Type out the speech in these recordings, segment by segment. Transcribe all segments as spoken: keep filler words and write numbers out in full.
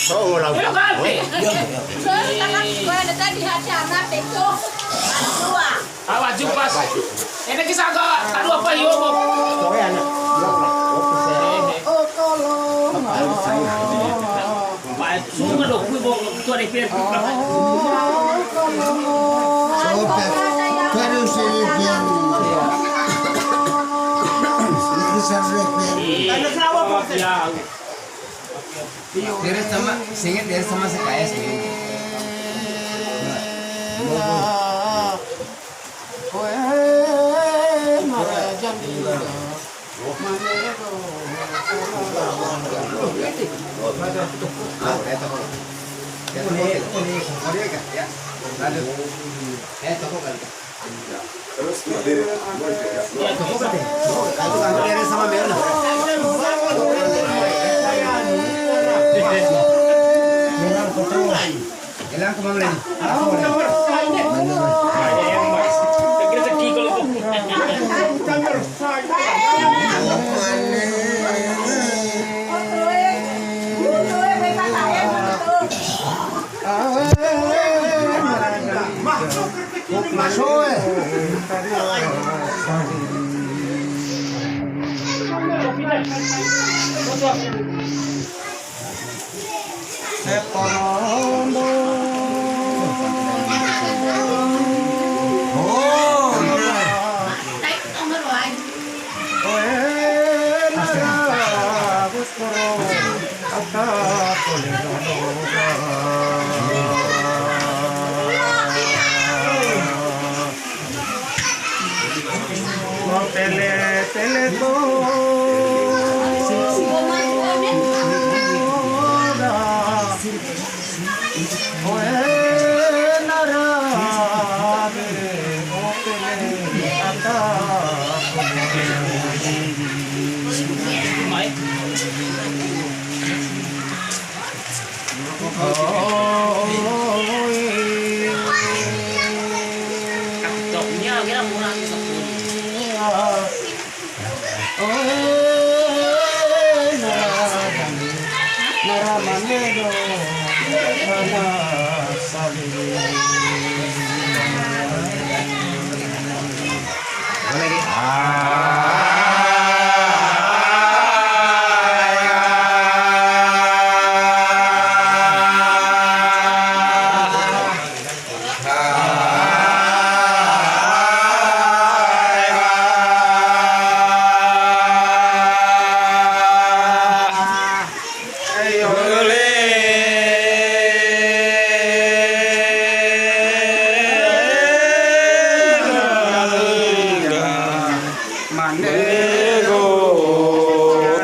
Ayo, ganti. Awas, jumpas. Ini kisah gak? Aduh, apa, yo, Bob? Sorry, anak. Baik, semua dong, kui, Bob, tuh ada pian. Terus ini pian. Ini kisah pian. Iya. Dia sama, seingat dia sama si K S, nih. Terus, ya. Aku kan beres sama Mel, nah. Bilang ke Mang Len. Rezeki kalau itu. Tele, tele, to. Oe, nara, be, o, tele, ata, Manego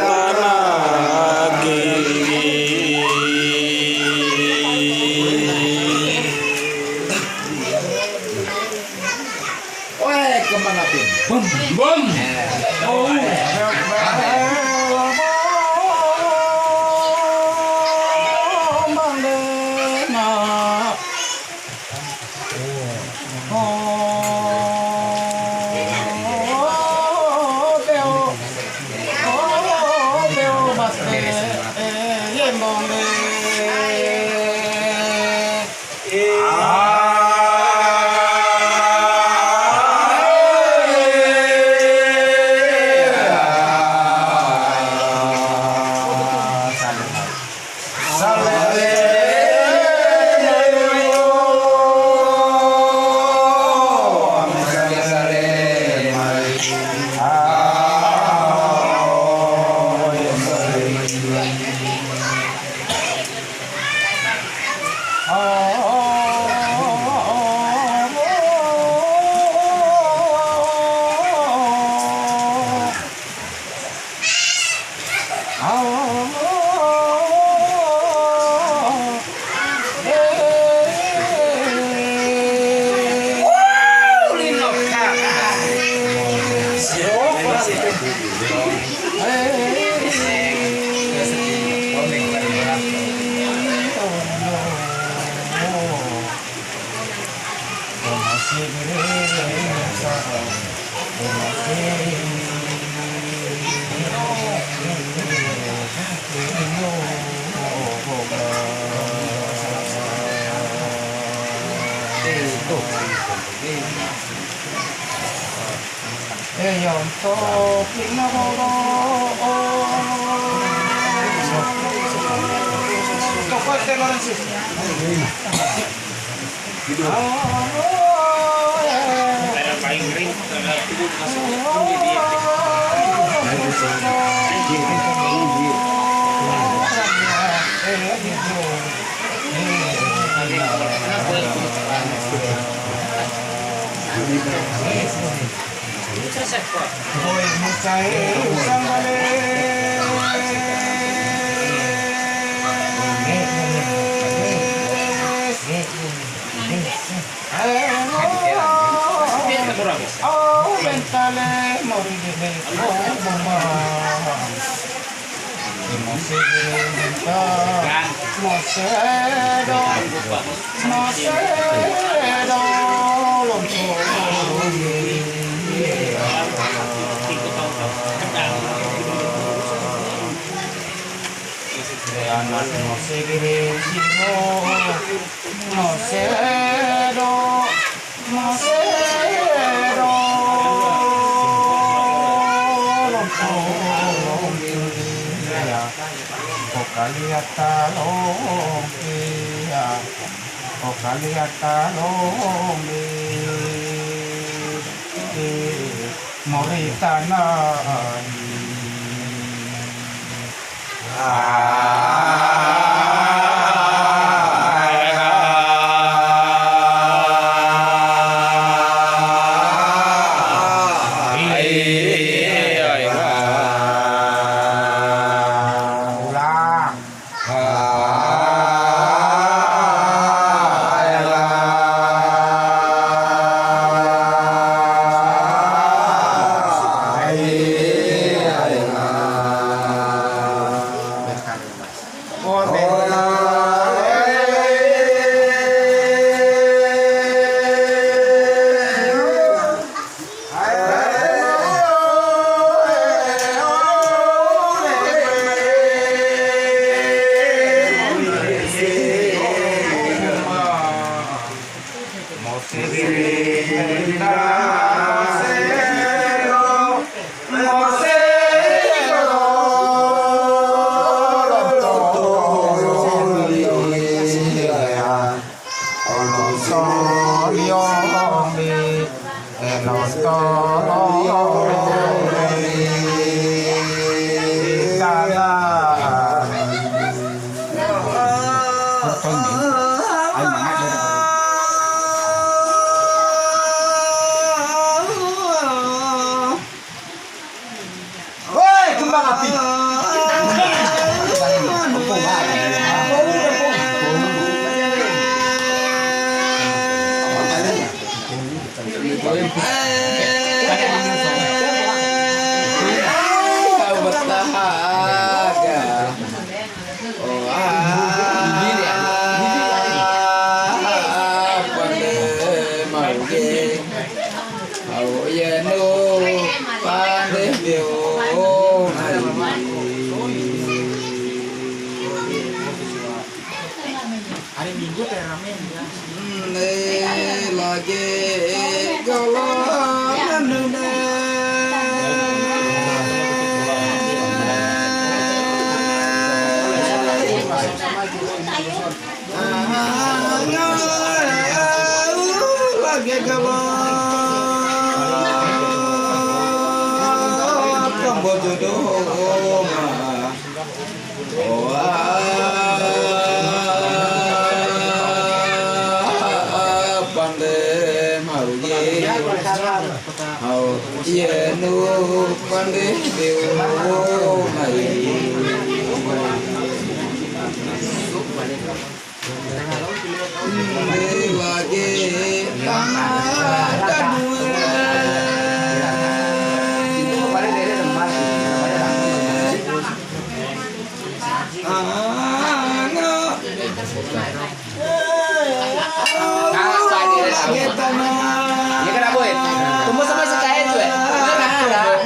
tanah kiri. Oe, kembang api. Bom. Bom. Eh. Oh. Eh, ya, untuk Lina Boro. Coba, Teh Lorenzi. Ko kalia talong pia, ko kalia talong pia, mori tanah. Woi, kembang api. Hari Minggu teh rame ya. Lagi galangan. Lagi galangan. Kambojodo. Pande marugi. Hau ienu pande deu mai. Ini kenapa, Boy? Tunggu sampai sekain, Boy. Ini kenapa?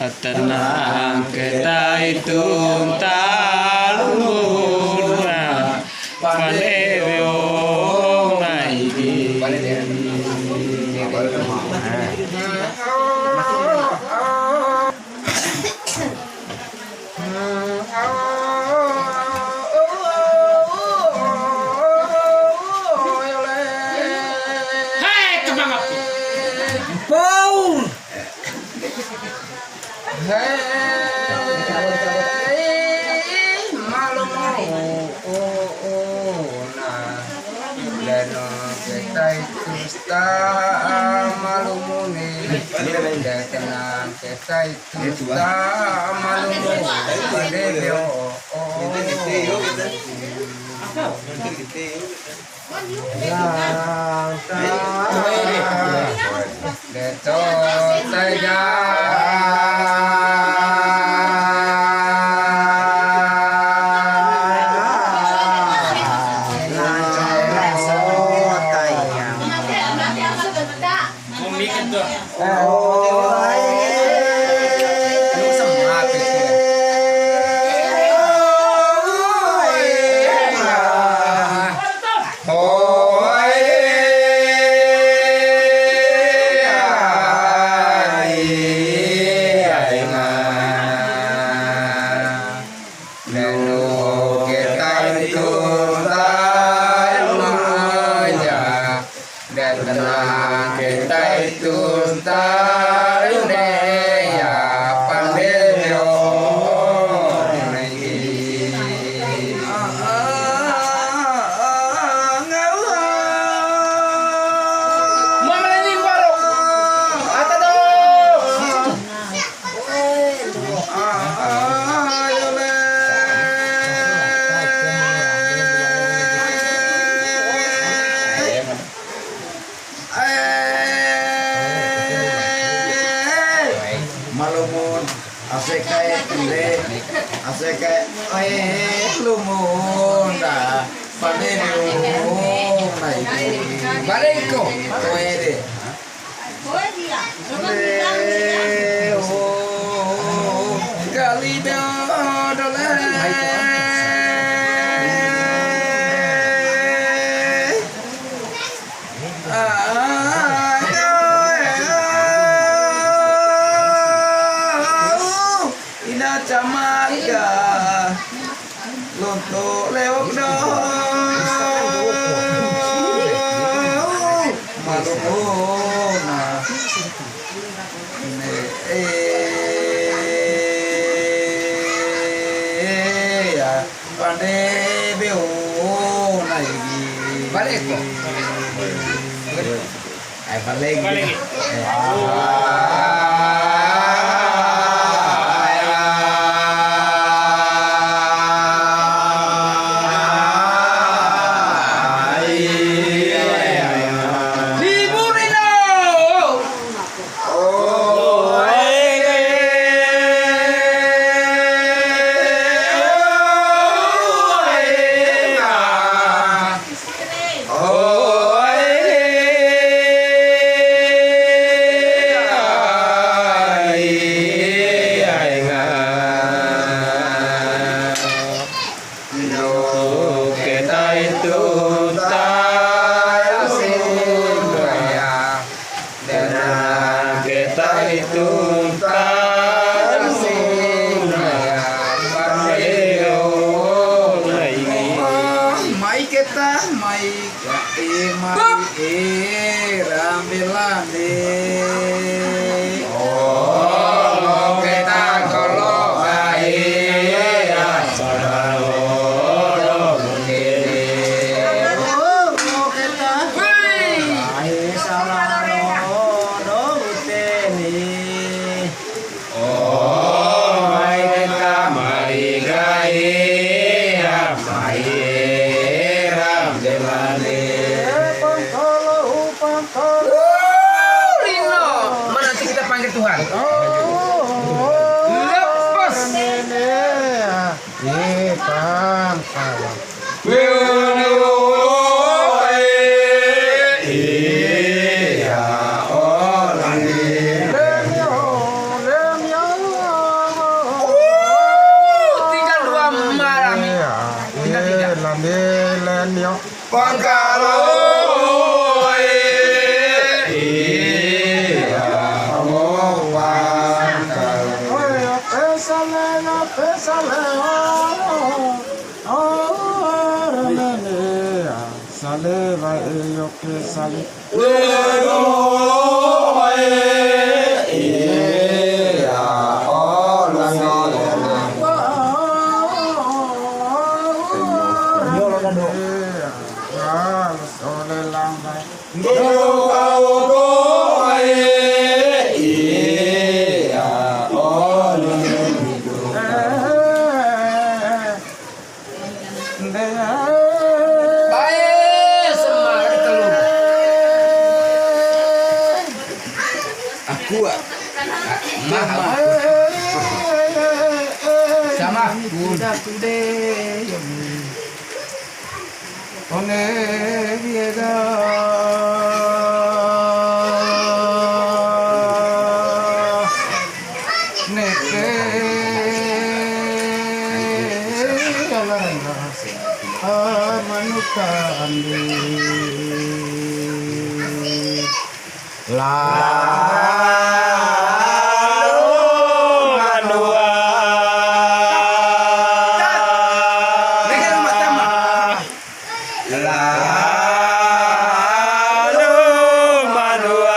Tenang kita itu tak luhurna, pande beona iki. Hei, kembang api. Paul. Hei, malumu, oh, oh, oh, na. Leno ketai tusta malumu ni. Leno ketai tusta malumu. Pande beo, oh, oh, oh. Malumun, asekae tende, asekae, eh, lumun da, pande lumun da iki. Balik ko. Toe de. Ina camaka. Lonto leok do. Malumuna. Ne, eh, ya, pande beona iki. Balik ko. Ai, balik. Balik. Eh. Libur ino. Dena kita itu tahu. Mai kita, mai, eh, mai, eh, rambe lande. Oh, kita kalau baik, ya, saudara. Rino, mana nanti kita panggil Tuhan? Lepas. Sale, oh, oh, oh, sale, vai, eh, yo, que sale. Bae, sama ada telur. Aku, ah. Mah, aku. Sama aku. One biega nepe alana amanuka andi. Lalu manua. Lalu manua.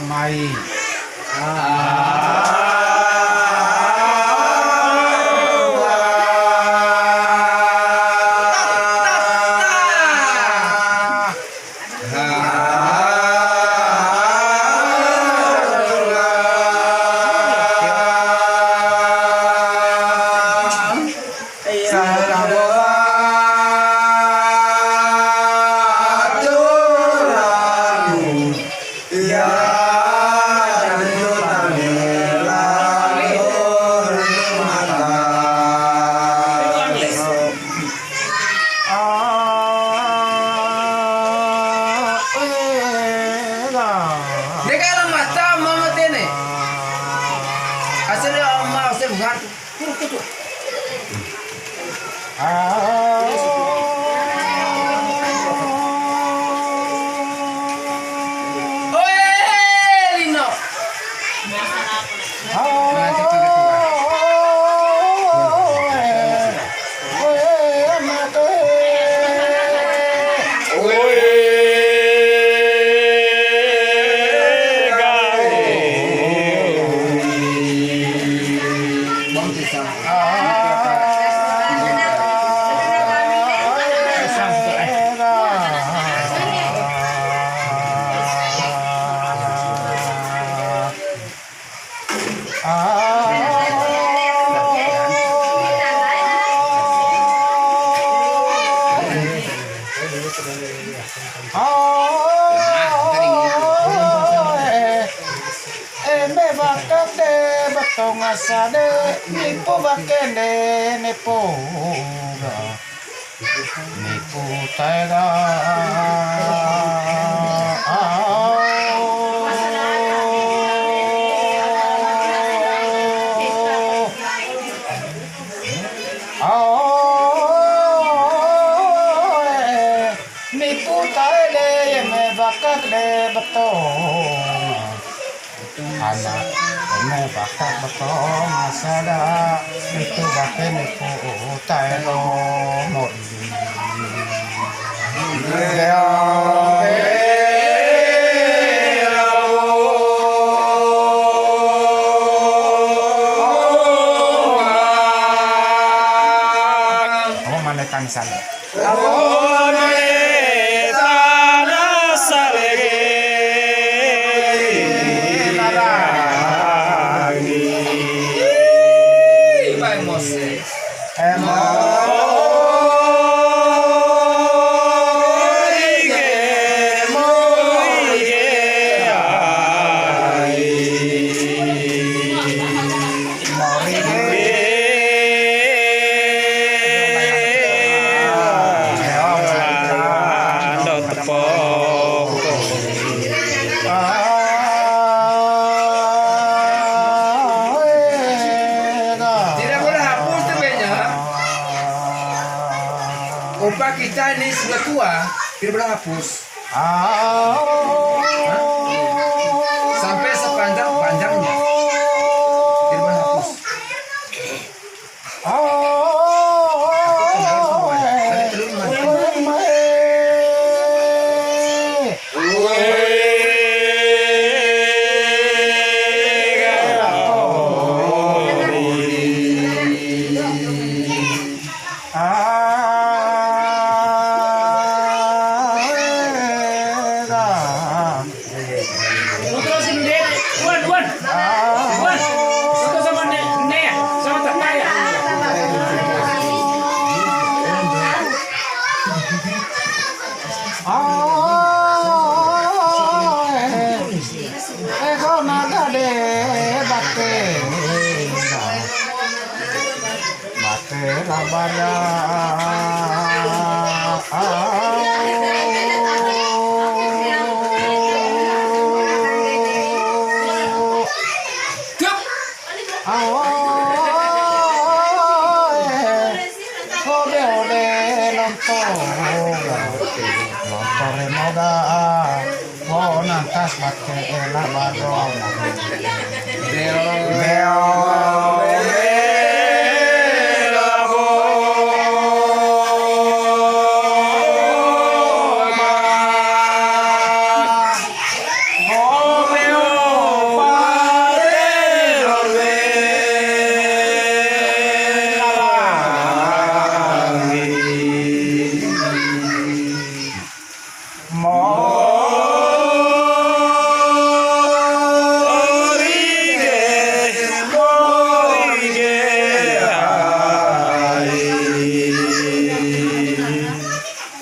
Mai. Deka ela mata mama tene. Asal ya mama usah buat. Eme bakande batong asa de, nipu bakande nipu ga. Nipu taega. Ao, eh, nipu taele, eme bakak de batong. Anak, eme bakak batong, asada, nipu bake nipu taelo, mo. Apa mana tansal? Bang Mose. Pak, kita ini sudah tua, tidak pernah hapus. Hah? Sampai sepanjang-panjangnya. Tidak pernah hapus. Aku kenal semuanya. Ada telur mandi. Wan, Wan. Wan. Foto sama Nek, Nek, sama Tata ya. Ego nada de bate. Bate labara. Ao, eh, ode, ode, lonto, lonto remoga, oh, nangkas bate ela badong. Beo, beo, beo.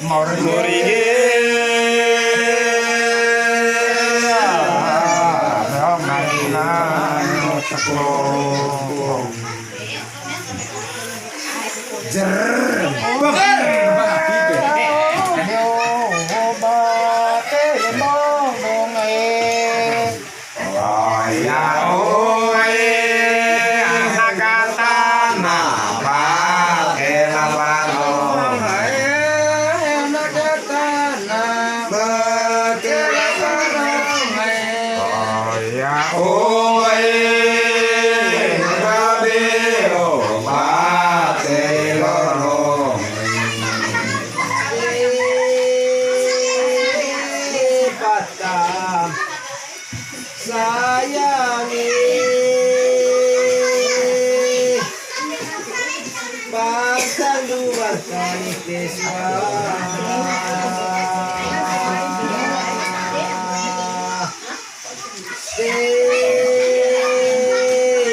Mori, mori ge. Jer. Jer. Oya, oe, anak katana, bakela balong. Anak katana, bakela balong. Oya, oe, kabeo, bate lorong. Patah. Sayangi, pantang dua kali pesua.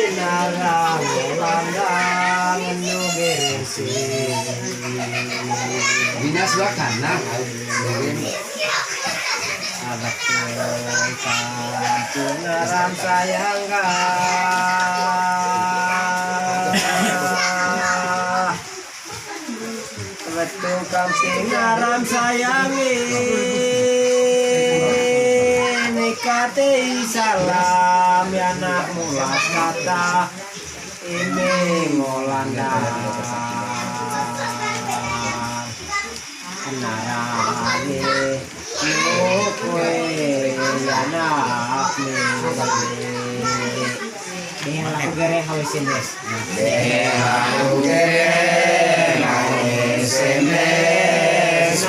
Tenarang landang nu geresi. Dinas wakana. Anak ikan ngaran sayang ka. Wetu kamping ngaran sayang ini kate salam ya anak mulas kata ini ngolanda. Narani, nukue, anak ni. Dengan lagu gereng kau S M S. Dengan lagu gereng kau S M S.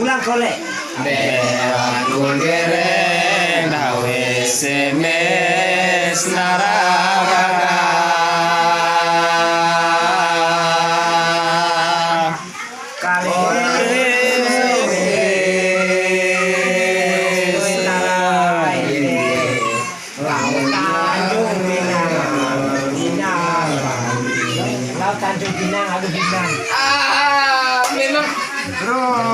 Ulang kole. Bea kul gereng dau S M S naraga. Kali ini Laut Tanjung Pinang, Pinang. Laut Tanjung Pinang, aduh Pinang. Ah, memang. Bro.